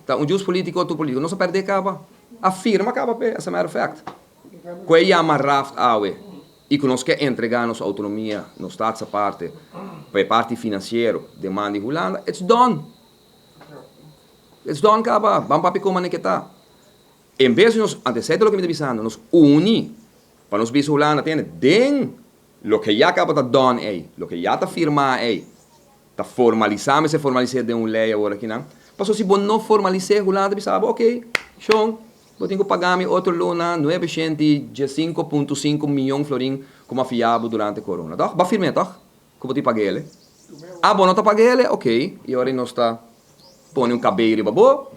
Ta un jus politico tur politico. Nos a perde caba. A firma caba p'e, as a matter of fact. Cu e yama raft awe y cu nos ke entrega nos autonomia, nos staatsaparte, pa e parti financiero den man di Hulanda, it's done. It's done caba. Ban papia con manera ke ta. En bes di nos, antes esey ta loke mi ta bisando, nos uni pa nos bisa Hulanda tende den loke ya caba ta done ey, loke ya ta firma ey, Ta formalisá mester formalis'é den un lei awor akinan. Pasobra si bo no formalis'é, Hulanda ta bisa bo, ok, shon, bo tin ku paga mi otro luna nuebe shent i diesinko punto sinku miyon florin ku mi a fia bo durante corona. Tòg? Bo a firm'é, tòg? Ku bo tin pag'é. Ah, bo no ta pag'é? Ok, i ora nos ta pone un kabei riba bo,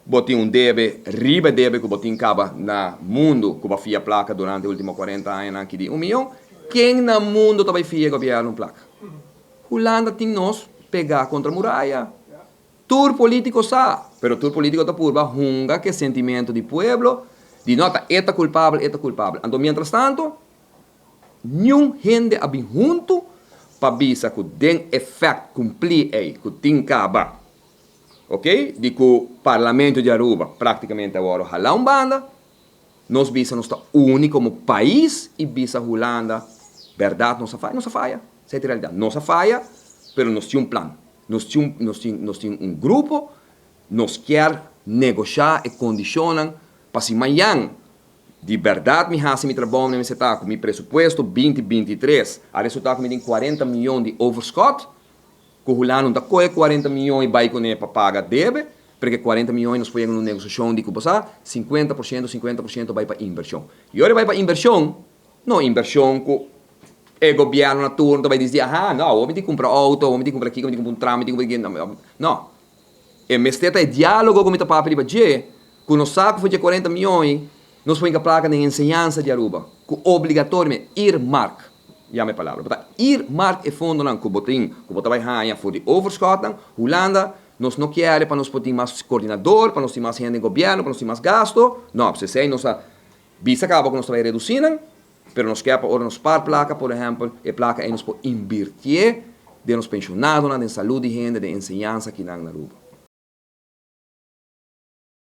bo tin un debe riba e debe ku bo tin kaba na mundu ku bo a fia plaka durante e ultimo kuarenta añanan aki di un miyon. Ken na mundu ta bai fia e gobièrnu un plaka? Hulanda tin nos pegá kontra muraya. Tur polítiko sa, pero tur polítiko ta purba hunga ku e sentimentu di pueblo di no ta e ta kulpabel, e ta kulpabel. Anto mientrastanto niun hende a bin huntu pa bisa ku den efèkt kumplí ei ku tin kaba, ok, di ku Parlamento di Aruba praktikamente a wòrdu halá un banda, Nos bisa nos ta uni komo pais i bisa Hulanda bèrdat nos a faya, nos a faya, esei ta e realidat, nos a faya pero nos tin un plan, nos tin un nos tin nos tin un grupo, nos kier negoshá e kondishonnan pa si mañan di bèrdat mi hasi mi trabou mi mester ta ku mi presupuesto binti 23 a resultá ku mi tin 40 miyon di overschot, Ku Hulanda no ta kohe 40 miyon i bai kuné pa paga debe, pero ke 40 miyon nos por yega na un negosiashon di ku bo sa, 50%, 50% bai pa invershon. I ora e bai pa invershon, no invershon ku e gobièrnu na turno ta bai disdi, aha, no, awor mi tin kumpra outo, awor mi tin kumpra kiko, mi tin kumpra un tram, mi tin kumpra kiko, no. E mester ta e diálogo ku mi ta papia riba dje, ku nos sa ku for dje 40 miyon ei, nos por hinka plaka den enseñansa di Aruba, ku obligatoriamente, earmark. Yama e palabra. Bo ta earmark e fondonan ku bo tin, ku bo ta bai haña for di overschotnan. Hulanda, nos no kier pa nos por tin mas koordinador, pa nos tin mas hende den gobièrnu, pa nos tin mas gasto. No, pues esei nos a bisa kaba ku nos ta bai redusí nan, pero nos kier pa ora nos spar plaka, por ehèmpel, e plaka ei nos por invirtié den nos penshonadonan, den salud di hende, den enseñansa akinan na Aruba.